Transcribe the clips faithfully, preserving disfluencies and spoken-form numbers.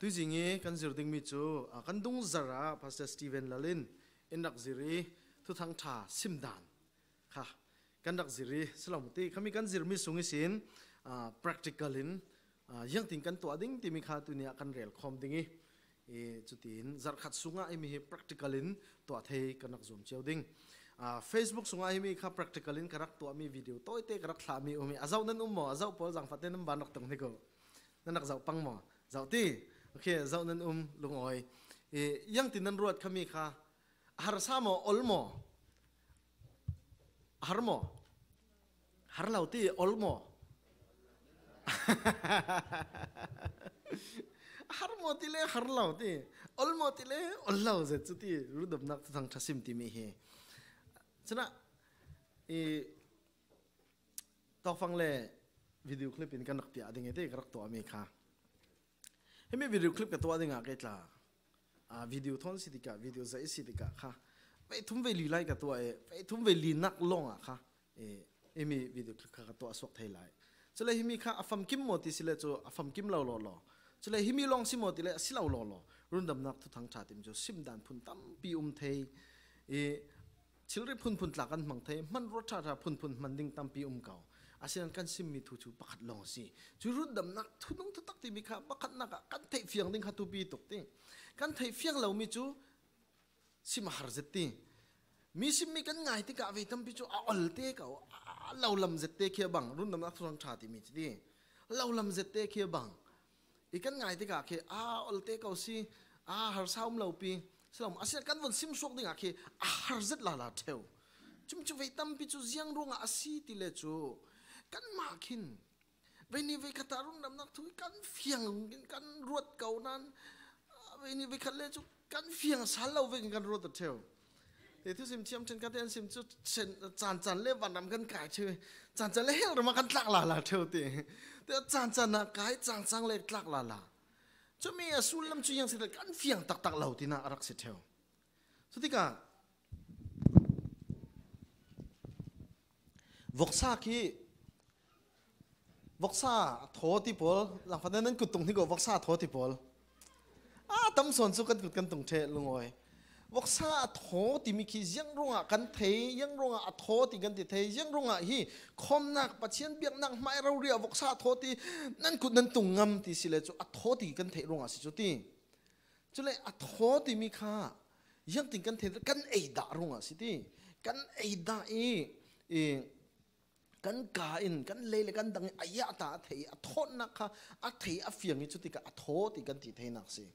Tuizing i kan zir dingmi cu, aa, kan dungzar ah Pastor Steven Lalin in rak zir i Thuthang ṭha sim dan kha kan rak zir i si lo mu ti. Khami kan zirmi sung ihsin, aa, practical in, aa, ziangtin kan tuah ding timi kha tuni ah kan rel khawm ding i, i cutin zarh khat sungah himi hi practical in tuah thei kan rak zuam cio ding. Aa, Facebook sungah himi kha practical in ka rak tuahmi video tawite ka rak thlahmi um i a zoh nan um maw? A zoh pawl zangfahte nan van rak tong hnik uh. Nan rak zoh pang maw? Zoh ti. Okay, zoh nan um lungawi. I, ziangtin nan ruat khami kha a harsa maw, ol maw? A har maw? Har lo ti, ol maw? A har maw ti le har lo ti, ol maw ti le ol lo zet cu ti, rundamnak Thuthang ṭha sim timi hi. Cun ah, i, tawkfang le video clip in kan rak piah ding i ti ka rak tuahmi kha. Himi video clip ka tuah dingah kei tla, aa, video thawn si tikah, video zaih si tikah kha, vei thum vei li lai ka tuah i, vei thum vei li nak lawngah kha, e, himi video clip kha ka tuah suak thei lai. Cule himi kha a famkim maw ti si le cu a famkim lo law law. Cule himi lawng si maw ti le a si lo law law. Rundamnak Thuthang ṭha timi cu sim dan phun tampi um thei i, thilri phunphun tla kan hmang thei, hmanrua ṭhaṭha phunphun hman ding tampi um ko. Asinan kan simmi thu cu pakhat lawng a si. Cu rundamnak thunung thutak timi kha pakhatnak ah kan theih fiang ding kha thupi tuk ti. Kan theih fiang lomi cu sim a har zet ti. Mi simmi kan ngai tikah vei tampi cu a ol te ko, a lo lam zet te khi a bang, rundamnak Thuthang ṭha timi cu ti. A lo lam zet te khi a bang. I kan ngai tikah khi, aa, ol te ko si, aa, harsa um lo pi, si lo. Asinan kan von sim suak dingah khi a har zet lala ṭheu. Cumi cu vei tampi cu ziang ruangah a si ti le cu, kanmah khin vei ni vei khat ah rundamnak thu i kan fiang, kan ruat ko nan, aa, vei ni vei khat le cu kan fiang sal lo vekin kan ruat a ṭheu. Hi thusim thiam ṭhenkhat te an sim cu chen, caan caan le vanram kan kai ṭheu i, caan caan le hell ram ah kan tlak lala ṭheu ti. Te caan caan ah kai, caan caan le tlak lala. Cumi a sullam cu ziang si le kan fiang taktak lo tinak a rak si ṭheu. Cutikah voksa khi, voksa a thaw ti pawl, zangfahnak nan kut tung hnik uh, voksa a thaw ti pawl. A tam sawn cu kan kut kan tung ṭheh lungawi. Voksa a thaw timi khi ziang ruangah kan thei, ziang ruangah a thaw ti kan ti thei, ziang ruangah hi khawmnak, Pathian biaknak hmai rori ah voksa a thaw ti nan kut nan tung ngam ti si le cu a thaw ti kan theih ruangah si cu ti. Cule a thaw timi kha ziangtin kan thei, kan ei dah ruangah si ti. Kan ei dah i, i kan ka in, kan lei le kan dang in a yah ta a thei, a thawtnak kha a thei, a fiang i cutikah a thaw ti kan ti theinak si.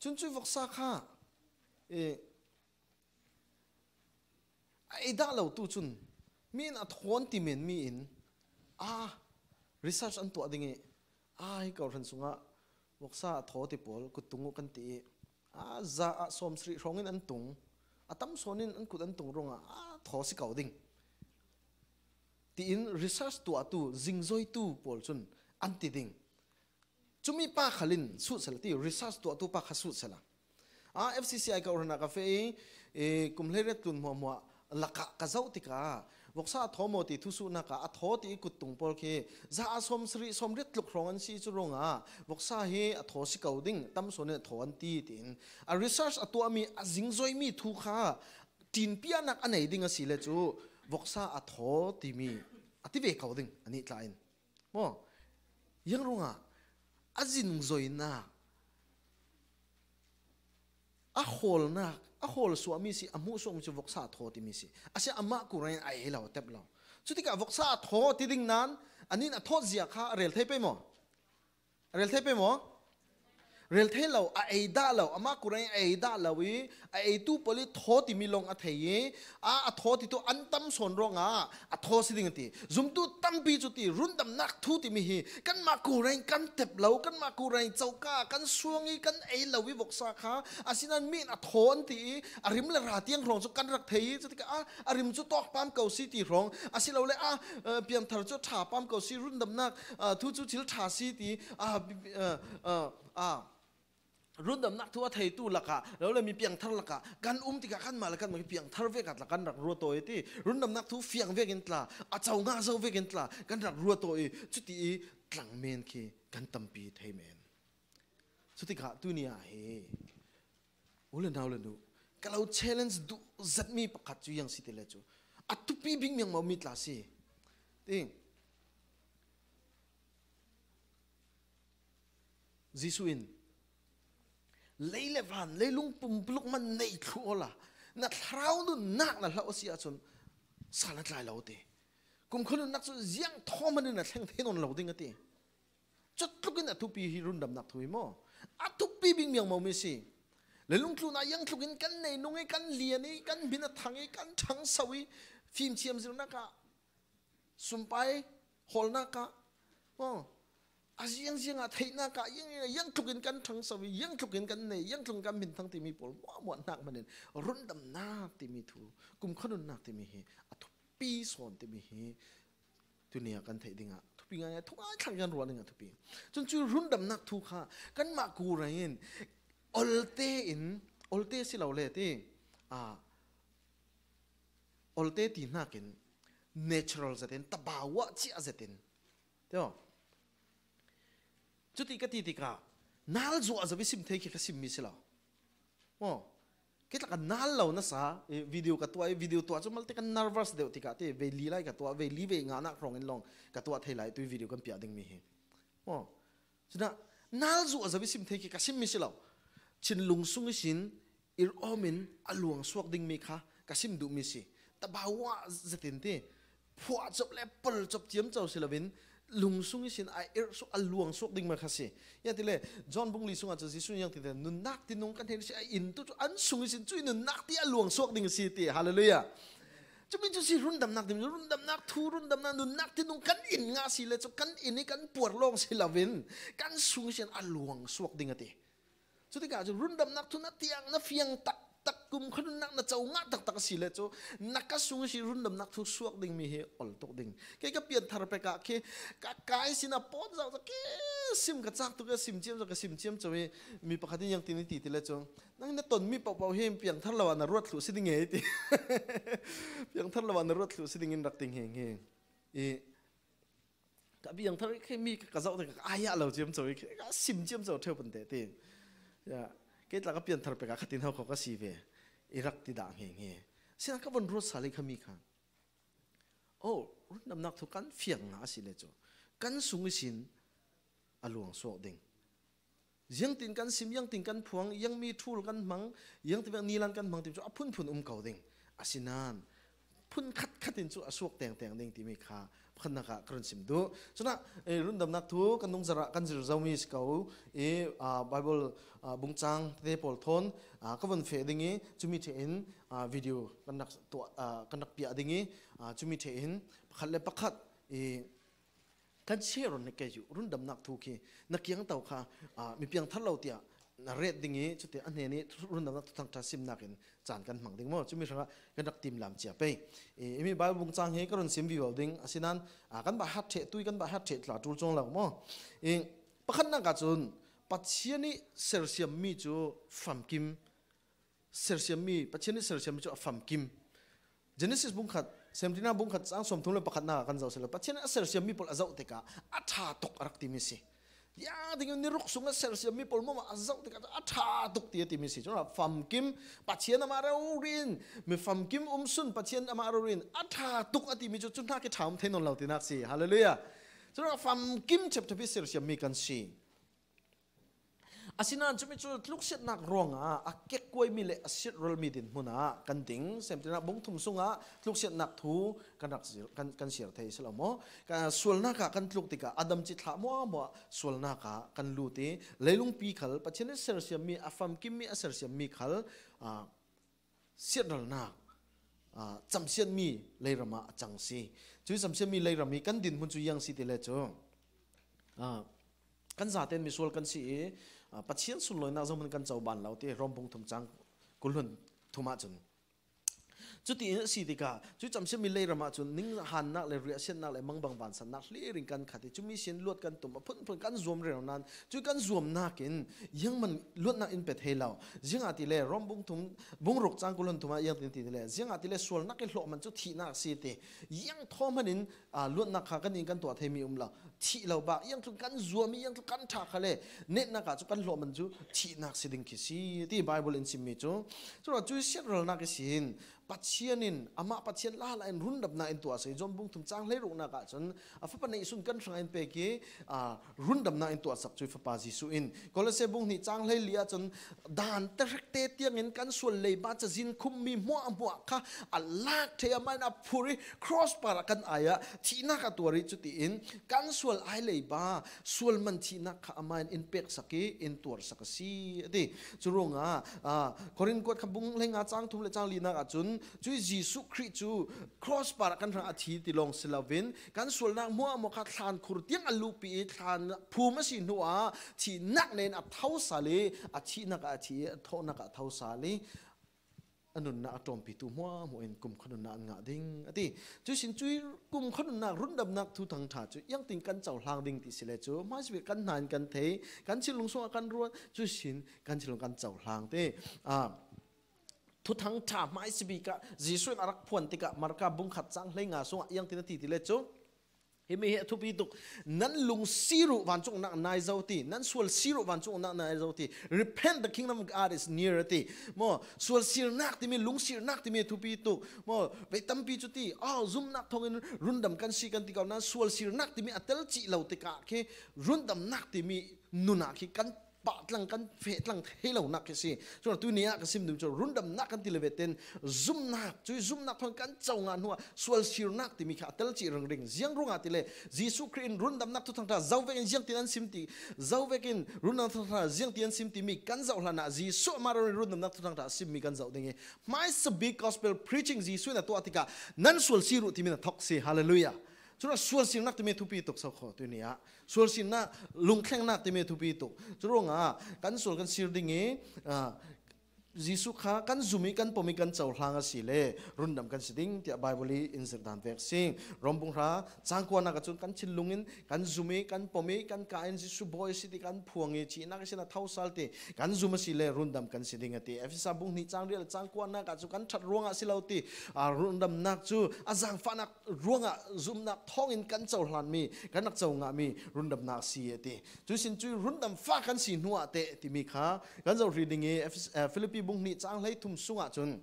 Cun cu voksa kha, eh, a ei dah lo tu cun mi in a thaw an ti men mi in, a, research an tuah ding i, a, hi kawhhran sungah voksa a thaw ti pawl kut tung uh kan ti i, a, za ah sawmsarih hrawng in an tung, a tam sawn in an kut an tung ruangah a thaw si ko ding, tiin research tuahtu, zingzoitu pawl cun an ti ding. Cumi pa khal in sut sela ti, research tuahtu pa kha sut sela. A, F C C I kawhhran ah ka feh i, e, kum hleiriat tlun hmuahhmuah lakah ka zoh tikah, voksa a thaw maw ti thusuhnak ah a thaw ti i kut tung pawl khi za ah sawmsarih, sawmriat tluk hrawng an si cu ruangah voksa hi a thaw si ko ding, tam sawn in a thaw an ti, tiin a research a tuahmi, a zingzoimi thu kha ṭinpiaknak a nei ding a si le cu voksa a thaw timi a ti ve ko ding, anih tla in. Maw? Ziang ruangah a zingzoinak, a hawlnak, a hawl suahmi si, a hmuh suakmi cu voksa a thaw timi si. A si amah kura in a ei lo, a tep lo. Cutikah voksa a thaw ti ding nan, anin a thawt zia kha a rel thei pei maw? A rel thei pei maw? Rel thei lo, a ei dah lo, amah kura in a ei dah lo i, a eitu pawl i thaw timi lawng a thei i, a, a thaw titu an tam sawn ruangah a thaw si ding a ti. Zumtu tampi cu ti, rundamnak thu timi hi kanmah kura in kan tep lo, kanmah kura in coka kan suang i kan ei lo i voksa kha, asinan mi in a thaw an ti i, a rim le ra tiang hrawng cu kan rak thei i, cutikah a, a rim cu tawkpam ko si ti hrawng, asilole a, eh, pianthar cu ṭha pam ko si, rundamnak, ah, thu cu thil ṭha si ti, ah, bi-, bi-, ah, ah, ah, rundamnak thu a theitu lakah, lo le mi piangthar lakah kan um tikah kanmah le kanmah piangthar vek ah tla kan rak ruat aw i ti, rundamnak thu fiang vekin tla, a co ngah zo vekin tla kan rak ruat aw i, cuti i tlang men khi kan tampi thei men. Cutikah tuni ah hi u le nau le nu, ka lo challenge duh zat mi pakhat cu ziang si ti le cu a thupi bik miangmo mi tla si. Ti Jesuh in lei le van, leilung pumpuluk man nei thluh awla na thlarau nunnak na hlah aw si ahcun sal na tlai lo ti. Kumkhua nunnak cu ziang thawm in na thleng thei nawn lo ding a ti. Cutluk in a thupi hi rundamnak thu hi maw? A thupi bik miangmo mi si. Leilung tlun ah ziangtluk in kan nei nung i, kan lian i, kan hmin a thang i, kan ṭhangso i, fimthiam zirnak ah, sumpai hawlnak ah, aw, a ziangziang ah theihnak ah ziang, ziangtluk in kan ṭhangso i, ziangtluk in kan nei, ziangtluk in kan hmin thang timi pawl hmuahhmuah hnak hmanh in rundamnak timi thu, kumkhua nunnak timi hi a thupi sawn timi hi tuni ah kan theih ding ah thupi ngaingai, thungai thlang kan ruah ding ah thupi. Cun cu rundamnak thu kha kanmah ku rei in olte in, olte si lo le ti, aa, olte ti hnakin natural zetin, tabawa cia zetin, tio. Cuti ka ti tikah nal zuah zo i sim thei khi ka simmi si lo. Maw? Kei tlak a nal lo nasa, eh, video ka tuah i, video tuah cu malte kan nervous deuh tikah ti, vei li lai ka tuah, vei li vei nganak hrawng in lawng ka tuah thei lai, tu i video kan piah dingmi hi. Maw? Cunah nal zuah zo i sim thei khi ka simmi si lo. Chin lungsung ihsin irh awm in a luang suak dingmi kha ka sim duhmi si. Tabawa zetin ti, phuah cop le pal cop ciamco si loin lungsung ihsin a irh su-, a luang suak ding ma kha si. Ziangahtile John bung li sungah cun Jesuh in ziang ti, nunnak tinung kan hnen si a in tu cu an sung ihsin cuih nunnak ti a luang suak ding a si ti. Hallelujah. Cumi cu si rundamnak ding, rundamnak thu, rundamnak nunnak tinung kan in ngah si le cu kan in i kan puar lawng si loin kan sung ihsin a luang suak ding a ti. Cutikah cun rundamnak thu na tiang, na fiang taktak, kumkhua nunnak na co ngah taktak a si le cu na ka sung ihsi rundamnak thu suak dingmi hi ol tuk ding. Kei ka pianthar pek ah khi ka kai sin a pawn zau, ka sim ka cak tuk, ka sim ciam zau, ka sim ciam co i mi pakhat in ziang tin i ti ti le cu, nang na tonmi pohpoh hi piangthar lo ah na ruat thluh si ding e ti. Piangthar lo ah na ruat thluh si ding in rak ti nghe nghe. I ka piangthar khi mi ka zoh te ka ai ah lo ciam co i ka sim ciam co theu pante ti. Ya, kei tla ka pianthar pek ah khatin hau kho ka si ve. I rak ti dah nghe nghe. Sina ka von ruat sal i kha mi kha. Oh, rundamnak thu kan fiang ngah a si le cu kan sung ihsin a luang suak ding. Ziangtin kan sim, ziangtin kan phuang, ziangmi ṭhul kan hmang, ziangtivek nilan kan hmang ti cu a phunphun um ko ding. Asinain phun khat khat in cu a suak tengteng ding timi kha pakhatnak ah ka run sim duh. Cunah, eh, rundamnak thu kan nung zarah kan zir zomi si ko i, ah, Bible, ah, bungcang tete pawl thawn, ah, ka von feh ding i, cumi ṭheh in, ah, video kan rak tuah, ah, kan rak piah ding i, ah, cumi ṭheh in pakhat le pakhat i, kan share on kei cu rundamnak thu khi na kiang to kha, aa, mi piangthar lo tiah na ret ding i, cuti a hnen i rundamnak thuthang ṭha simnak in caan kan hmang ding maw? Cumi hrangah kan rak timlam cia pei. I, i mi Bible bung cang hi ka run sim vivo ding, asinain, aa, kan bah hat ṭheh, tui kan bah hat ṭheh tla ṭul cuang lo maw? I, pakhatnak ah cun Pathian i sersiammi cu famkim, sersiammi, Pathian nih sersiammi cu a famkim. Genesis bungkhat, Semtina bungkhat, cang sawmthum le pakhatnak ah kan zoh si lo. Pathian nih a sersiammi pawl a zoh tikah a ṭha tuk a rak timi si. Ya, ding ni ruk sungah sersiammi pawl mawmawh a zoh tikah a ṭha tuk ti a timi si. Cun a famkim, Pathian amah rori in, mi famkim um sun, Pathian amah rori in a ṭha tuk a timi cu, cu hnak i ṭha um thei nawn lo tinak si. Hallelujah. Cun a famkim ṭhepṭhep i sersiammi kan si. Asinain cumi cu tluksiatnak ruangah a kekkuaimi le a siatralmi dinhmun ah kan ding. Semtina bungthum sungah tluksiatnak thu kan rak zir, kan, kan siar thei si lo maw? Ka sualnak ah kan tluk tikah a damcih thlah hmuahhmuah sualnak ah kan lut i leilungpi khal Pathian nih sersiammi, a famkimmi, a sersiammi khal, aa, siatralnak, aa, camsiatmi leiram ah a cang si. Cui camsiatmi leiram i kan dinhmun cu ziang si ti le cu, aa, kan zaten misual kan si i, aa, Pathian sunlawinak zohhmanh kan coban lo ti, Rom bungthum cang kul hluan thum ah cun. Cuti in a si tikah, cui camsiatmi leiram ah cun ninghannak le riahsiatnak le mangbang vansannak hlir in kan khat i, cumi sin luat kan tum, a phunphun kan zuam rero nain, cui kan zuamnak in zianghman luatnak in pe thei lo. Ziangahtile Rom bungthum, bungruk cang kul hluan thum ah ziang tin ti le, ziangahtile sualnak i hlawh hmanh cu thihnak a si ti. Ziang thaw hmanh in, aa, luatnak kha kan in kan tuah theimi um lo. thih lo bak, iang tlung kan zuam i, iang tlung kan ṭha kha le, netnak ah cu kan hlawh man cu thihnak si ding khi si, ti Bible in simmi cu. Curuangah cuih siatralnak ihsin Pathian in, amah Pathian lala in rundamnak in tuah a si. John bung thum cang hleiruknak ah cun a Fapa neihsun kan hrangah in pek i, aa, rundamnak in tuahsak cuih Fapa Jesuh in. Kolose bung hnih cang hleili ah cun, daan tehrekte tiangin kan sual leiba cazin khummi hmuahhmuah kha a lak ṭheh, amah in a phur i, cross par ah kan ai ah thihnak a tuar i, cutiin kan sual ai leiba sual man thihnak kha amah in in peksak i, in tuarsak a si, a ti. Curuangah, aa, Korin kuat kha bung hleinga cang thum le cang linak ah cun, cuih Jesuh Khrih cu cross par ah kan hrang a thi ti lawng si loin, kan sualnak hmuahhmuah kha thlan khur tiang a luhpi i, thlan phum a si hnuah thihnak nen a tho sal i, a thihnak ah a thi i, a thawhnak ah a tho sal i, a nunnak a ṭawmpitu hmuahhmuah in kumkhua nunnak an ngah ding, a ti. Cuihsin cuih kumkhua nunnak rundamnak thuthang ṭha cu iangtin kan cohlang ding ti si le cu, hmaisabik kan hna in kan thei, kan thinlung sungah kan ruat, cuihsin kan thinlung kan cohlang te. Aa, thuthang ṭha hmaisabik ah Jesuh in a rak phuan tikah Marka bung khat cang hleinga sungah iangtin a ti ti le cu, himi hi a thupi tuk. Nan lung sir uh vancung nak nai zo ti, nan sual sir uh vancung nak nai zo ti. Repent, the kingdom of God is near, a ti. Maw, sual sirnak timi, lung sirnak timi a thupi tuk. Maw, vei tampi cu ti, oh, zumhnak thawngin rundam kan si kan ti ko, nan sual sirnak timi a tel cih lo tikah khi rundamnak timi nun ah khi kan pah tlang, kan feh tlang thei lonak khi si. Curuangah tuni ah ka sim ding cu rundamnak kan ti le vetein zumhnak, cuih zumhnak thawng kan co ngah hnuah sual sirnak timi kha a tel cih ringring. Ziang ruangah ti le Jesuh Khrih in rundamnak thuthang ṭha zo vekin ziangtin an sim ti, zo vekin rundamnak thuthang ṭha ziangtin an sim timi kan zoh hlan ah Jesuh amah rori rundamnak thuthang ṭha a simmi kan zoh ding i, hmaisabik gospel preaching Jesuh in a tuah tikah nan sual sir uh timi na thawk si. Hallelujah. Curuangah sual sirnak timi thupi tuk so kho tuni ah. Sual sirnak, lungthlengnak timi thupi tuk. Curuangah kan sual kan sir ding i, aa, Jesuh kha kan zum i, kan pom i, kan cohlang a si le rundam kan si ding tiah Bible i in zirh dan vek si. Rom bung hra cang kuanak ah cun kan thinlung in kan zum i, kan pom i, kan ka in Jesuh Bawi a si ti kan phuang i, thihnak ihsin a tho sal ti kan zum a si le rundam kan si ding a ti. Efesa bung hnih cang riat le cang kuanak ah cu kan ṭhat ruangah a si lo ti, aa, rundamnak cu a zaangfahnak ruangah zumhnak thawngin kan cohlanmi, kan rak co ngahmi rundamnak a si a ti. Cuihsin cuih rundam fa kan si hnuah teh timi kha kan zoh hrih ding i, Efes-, eh, Filipi bung hnih cang hleithum sungah cun,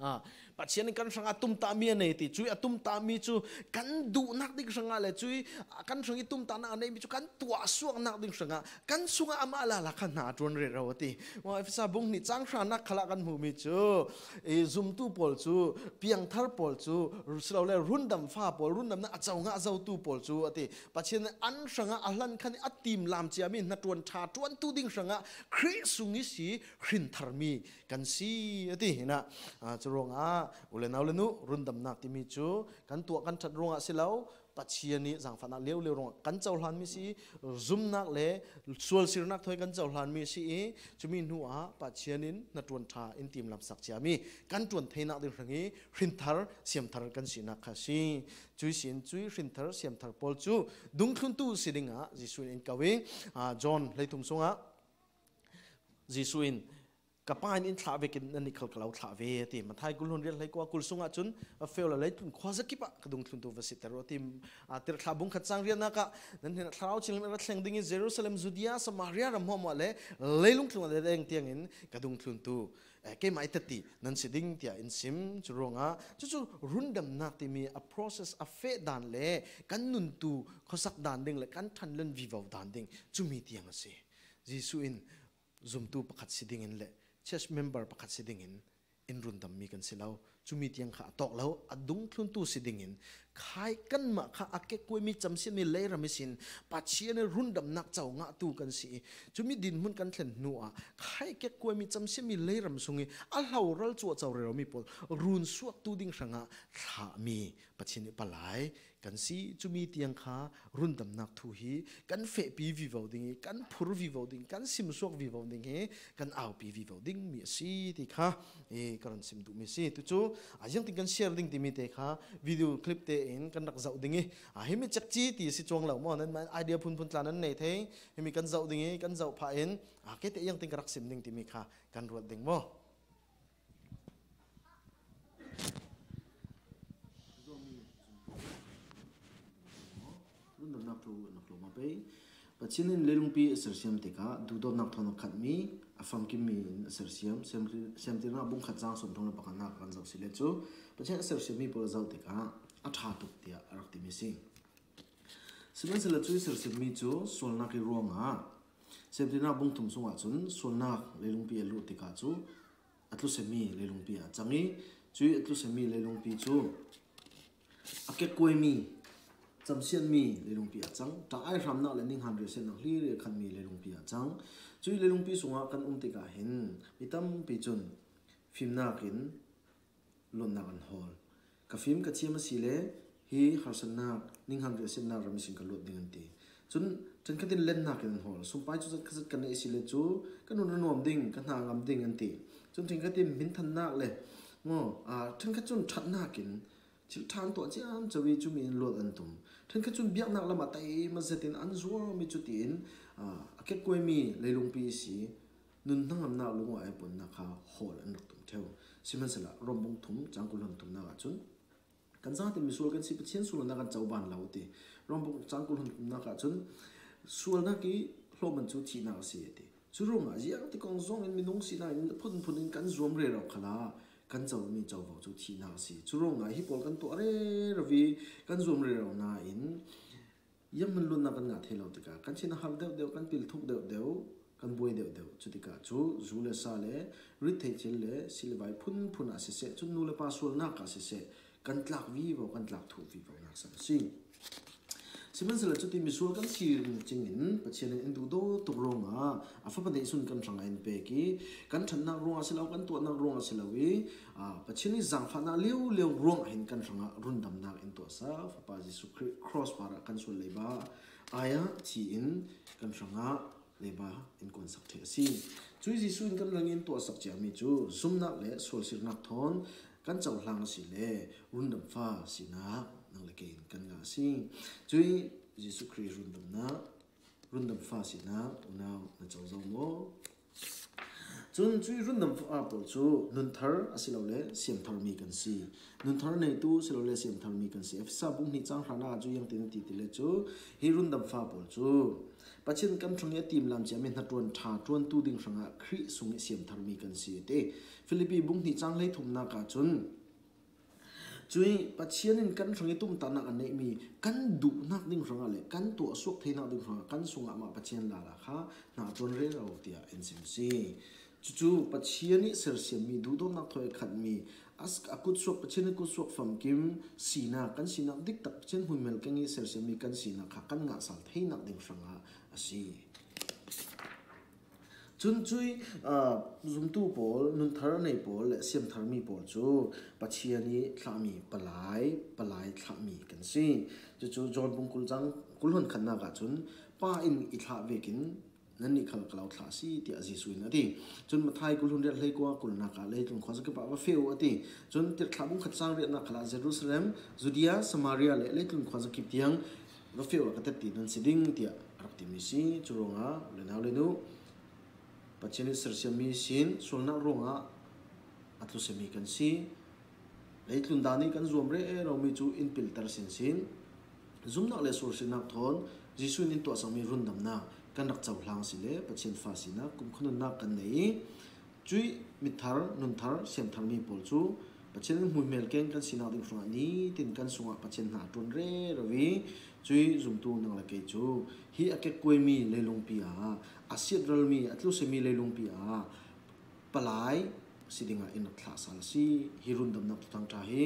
ah, Pathian in kan hrangah tumtahmi a nei ti. Cuih a tumtahmi cu kan duhnak ding hrangah le cuih, ah, kan hrang i tumtahnak a neimi cu kan tuahsuaknak ding hrangah kan sungah amah lala kha hna a ṭuan rero a ti. Maw, Efesa bung hnih cang hranak khalah kan hmuhmi cu, i zumtu pawl cu, piangthar pawl cu, silole rundam fa pawl, rundamnak a co ngah zotu pawl cu a ti. Pathian in an hrangah a hlan khan i a timlam ciami hnaṭuan ṭha ṭuantu ding hrangah Khrih sung i si hrintharmi kan si a ti. Hinah, aa, curuangah u le nau le nu, rundamnak timi cu kan tuah kan ṭhat ruangah a si lo, Pathian i zaangfahnak liaulio ruangah kan cohlanmi si i, zumnak le sual sirnak thawi kan cohlanmi si i, cumi hnuah Pathian in hnaṭuan ṭha in timlamsak ciami kan ṭuan theinak ding hrang i hrinthar siamthar kan sinak kha si. Cuihsin cuih hrinthar siamthar pawl cu dungthluntu si dingah Jesuh in in ko i, aa, John hleithum sungah Jesuh in, "Ka Pa in in thlah vekin nannih khal ka lo thlah ve," a ti. Matthai kul hlun riat hleikua kul sungah cun, "Va feu la, leitlun khuazakip ah ka dungthluntu va siter u," a ti. Aa, Tirhthlah bung khat cang riatnak ah, "Nan hnenah Thlarau Thianghlim a ra thleng ding i Jerusalem, Judea, Samaria ram hmuahhmuah le leilung tlung a deng tiangin ka dungthluntu, eh, keimah i tati nan si ding," tiah in sim. Curuangah cucu rundamnak timi a process a feh dan le kan nuntu khuasak dan ding le kan ṭhanlen vivo dan ding cumi tiang a si. Jesuh in zumtu pakhat si dingin le church member pakhat si dingin in rundammi kan si lo. Cumi tiang kha a tawk lo, a dungthluntu si dingin khai kanmah kha a kekkuaimi camsiatmi leiram ihsin Pathian i rundamnak co ngahtu kan si i, cumi dinhmun kan thlen hnuah khai kekkuaimi camsiatmi leiram sung i a hloral cuahco reromi pawl runsuaktu ding hrangah thlahmi Pathian i palai kan si. Cumi tiang kha rundamnak thu hi kan fehpi vivo ding i, kan phur vivo ding, kan simsuak vivo ding hi kan aupi vivo dingmi a si ti kha, eh, ka ran sim duhmi a si. Tucu, a ziangtin kan share ding timi te kha video clip te in kan rak zoh ding i, a, himi cekci ti a si cuang lo maw, nanmah idea phunphun tla nan nei thei, himi kan zoh ding i, kan zoh phah in, a, kei te ziangtin ka rak sim ding timi kha kan ruat ding maw? Rundamnak Thu na hlawm a pei. Pathian in leilungpi a sersiam tikah duhdawtnak thawn a khatmi, a famkimmi in a sersiam. Siamtirnak bung khat cang sawmthum le pakhatnak kan zoh si le cu Pathian a sersiammi pawl a zoh tikah a ṭha tuk tiah a rak timi si. Sihmanhsehlaw cuih sersiammi cu sualnak i ruangah, Siamtirnak bung thum sungah cun sualnak leilungpi a luh tikah cu a tlusiami leilungpi ah a cang i, cuih a tlusiami leilungpi cu a kekkuaimi, camsiatmi leilungpi ah a cang. Ṭah-ai hramnak le ninghan riahsiatnak hlir i a khatmi leilungpi ah a cang. Cuih leilungpi sungah kan um tikah hin mi tampi cun fimnak in luatnak an hawl. Ka fim, ka thiam a si le hi harsatnak, ninghan riahsiatnak ram ihsin ka luat ding an ti. Cun ṭhenkhat in lennak in an hawl. Sumpai cu zat kha zat kan neih a si le cu ka nun a nuam ding, ka hna a ngam ding an ti. Cun ṭhenkhat in hminthannak le maw, aa, ṭhenkhat cun ṭhatnak in thil ṭha an tuah ciamco i cumi in luat an tum. Ṭhenkhat cun biaknak lam ah teimat zet in an zuam i cutiin, aa, a kekkuaimi leilungpi a si nun hnangamnak lung ah ei puannak kha hawl an rak tum ṭheu. Sihmanhsehlaw Rom bung thum cang kul hlan thumnak ah cun kan zate misual kan si, Pathian sualnak kan coban lo a ti. Rom bung cang kul hlan thumnak ah cun sualnak i hlawhman cu thihnak a si a ti. Cu ruangah ziangtik kong zong in minung sinak in phunphun in kan zuam rero khalah kan comi covo cu thihnak a si. Cu ruangah hi pawl kan tuah rero i kan zuam rero nain zianghman luatnak kan ngah thei lo tikah kan thin a har deuhdeuh, kan pil thuk deuhdeuh, kan buai deuhdeuh. Cutikah cu zu le sa le rit theih thil le si le vai phunphun ah siseh, cun nu le pa sualnak ah siseh, kan tlak vivo, kan tlak thuh vivo nak san a si. Sihmanhsehlaw cuti misual kan si ringcing in Pathian in in duhdaw tuk ruangah a fapa neihsun kan hrangah in pek i, kan ṭhatnak ruangah si lo, kan tuahnak ruangah si lo i, aa, Pathian i zaangfahnak liulio ruangah hin kan hrangah rundamnak in tuahsak Fapa Jesuh Khrih cross parah kan sual leiba ai ah thi in kan hrangah leiba in kuansak ṭheh a si. Cuih Jesuh in kan rang in tuahsak ciami cu zumnak le sualsirnak thawn kan cohlang a si le rundamfa sinak nang le kei in kan ngah a si. Cuih Jesuh Khrih rundamnak, rundamfa sinak unau na co zo maw? Cun cuih rundamfa pawl cu nunthar asilole siamtharmi kan si. Nunthar neitu asilole siamtharmi kan si. Efesa bung hnih cang hranak ah cu ziangtin a ti ti le cu hi rundamfa pawl cu Pathian kan hrang i a timlam ciami hnaṭuan ṭha ṭuantu ding hrangah Khrih sung i siamtharmi kan si a ti. Filipi bung hnih cang hleithumnak ah cun cuih Pathian in kan hrang i tumtahnak a neihmi kan duhnak ding hrangah le kan tuahsuak theinak ding hrangah kan sungah mah Pathian lala kha hna a ṭuan rero tiah in sim si. Cucu Pathian i sersiammi, duhdawtnak thawi a khatmi, a, a kutsuak, Pathian i kutsuak famkim sinak, kan sinak diktak, Pathian hmuihmel keng i sersiammi kan sinak kha kan ngah sal theinak ding hrangah a si. Cun cuih, aa, zumtu pawl, nunthar nei pawl le siamtharmi pawl cu Pathian i thlahmi palai, palai thlahmi kan si. Cucu John bung kul cang kul hlan khatnak ah cun, Pa in i thlah vekin nannih khal ka lo thlah a si, tiah Jesuh in a ti. Cun Matthai kul hlan riat hleikua kulnak ah leitlun khuazakip ah va feh u a ti. Cun Tirhthlah bung khat cang riatnak khalah Jerusalem, Judea, Samaria le leitlun khuazakip tiang va feh u ah ka tet ti nan si ding, tiah a rak timi si. Cu ruangah le nau le nu, Pathian i sersiammi sin sualnak ruangah a tlusiami kan si. Leitlun dan i kan zuam reromi cu in pilter sinsin. Zumnak le sualsirnak thawn Jesuh in in tuahsakmi rundamnak kan rak cohlang si le Pathian fa sinak kumkhua nunnak kan nei i, cuih mithar, nunthar, siamtharmi pawl cu Pathian in hmuihmel keng kan sinak ding hrangah nitin kan sungah Pathian hna a ṭuan rero i, cuih zumtu nang le kei cu hi a kekkuaimi leilungpi ah, a siatralmi, a tlusiami leilungpi ah palai si dingah in rak thlah sal a si. Hi rundamnak thuthang ṭha hi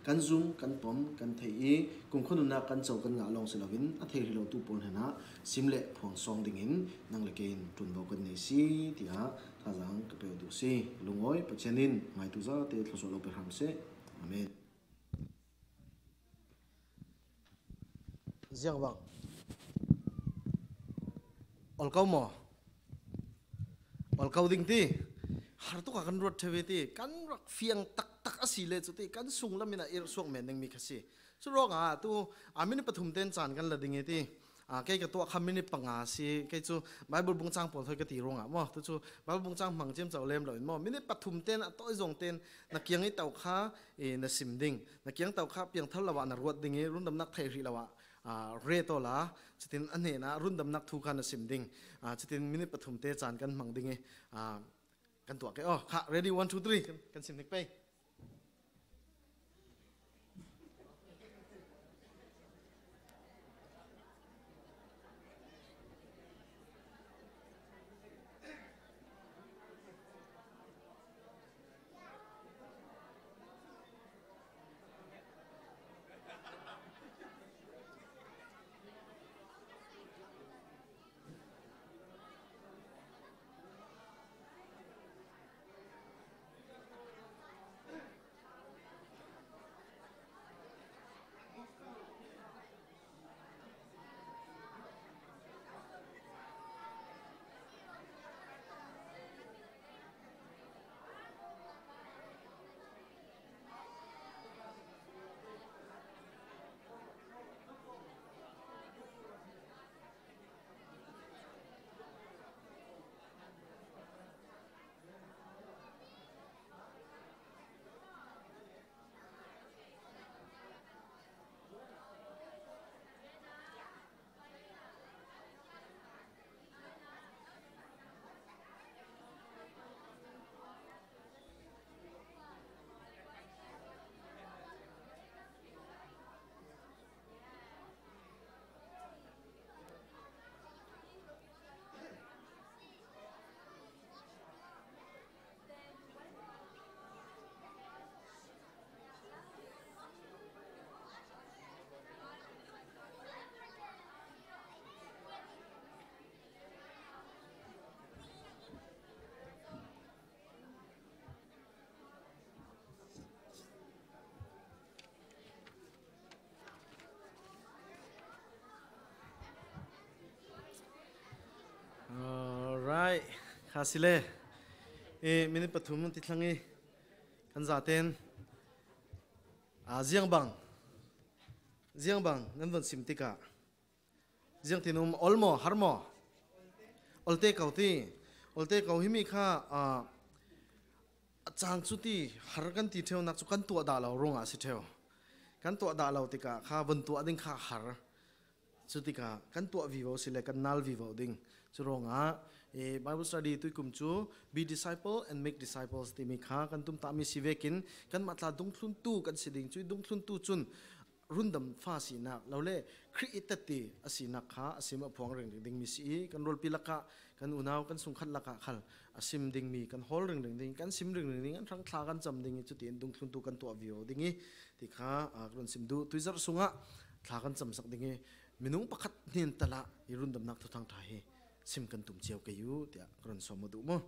kan zum, kan pom, kan theih i kumkhua nunnak kan co kan ngah lawng si loin a thei hrih lotu pawl hnenah sim le phuang sawng dingin nang le kei in ṭuanvo kan nei si, tiah thazaang ka pe duh si. Lungawi, Pathian in ngaitu zate thluasuah lo pe hram seh. Amen. Ziang bang. Ol ko maw? Ol ko ding ti. Har tuk ah kan ruat ṭheu i ti. Kan rak fiang taktak a si le cu ti. Kan sunglam in a irh suak men ding mi kha si. Cu ruangah tu, a, minute pathum tein caan kan la ding i ti. A, kei ka tuah kha minute panga si. Kei cu Bible bung cang pawl thawi ka ti ruangah maw? Tu cu Bible bung cang hmang ciamco lem lo in maw? Minute pathum tein a tawi zong tein na kiang i to kha, i, na sim ding. Na kiang to kha piangthar lo ah na ruat ding i rundamnak thei hrih lo ah aa, Ray Tawla, chutin a hnenah rundamnak thu kha na sim ding. Aa, chutin minute pathumte caan kan hmang ding i, aa, kan tuah ke. Oh, kha, ready, one, two, three. Kan, kan sim hnik pei. Alright. Kha si le. E, minute pathum ti thlang i. Kan zaten. A, ziang bang. Ziang bang, nan von sim tikah. Ziang tin um, ol maw, har maw? Olte kau ti. Olte kau himi kha, a, a cang cu ti har kan ti ṭheunak cu kan tuah dah lo ruangah a si ṭheu. Kan tuah dah lo tikah kha von tuah ding kha har. Cu tikah kan tuah vivo si le kan nal vivo ding. Cu ruangah, eh, Bible study tuikum cu Be Disciple and Make Disciples timi kha kan tumtahmi si vekin kanmah tla dungthluntu kan si ding. Cuih dungthluntu cun rundam fa sinak, lo le Khrih i tetti a sinak kha a sim a phuang ringring dingmi si i, kan rualpi lakah, kan unau, kan sungkhat lakah khal a sim dingmi, kan hawl ringring ding, kan sim ringring ding, an hrang thla kan cam ding i, cutin dungthluntu kan tuah vivo ding i, ti kha, aa, ka run sim duh. Tuizarh sungah thla kan camsak ding i, minung pakhat hnen talah i rundamnak thuthang ṭha hi sim kan tum cio kei u, tiah ka run sawm aw duh maw?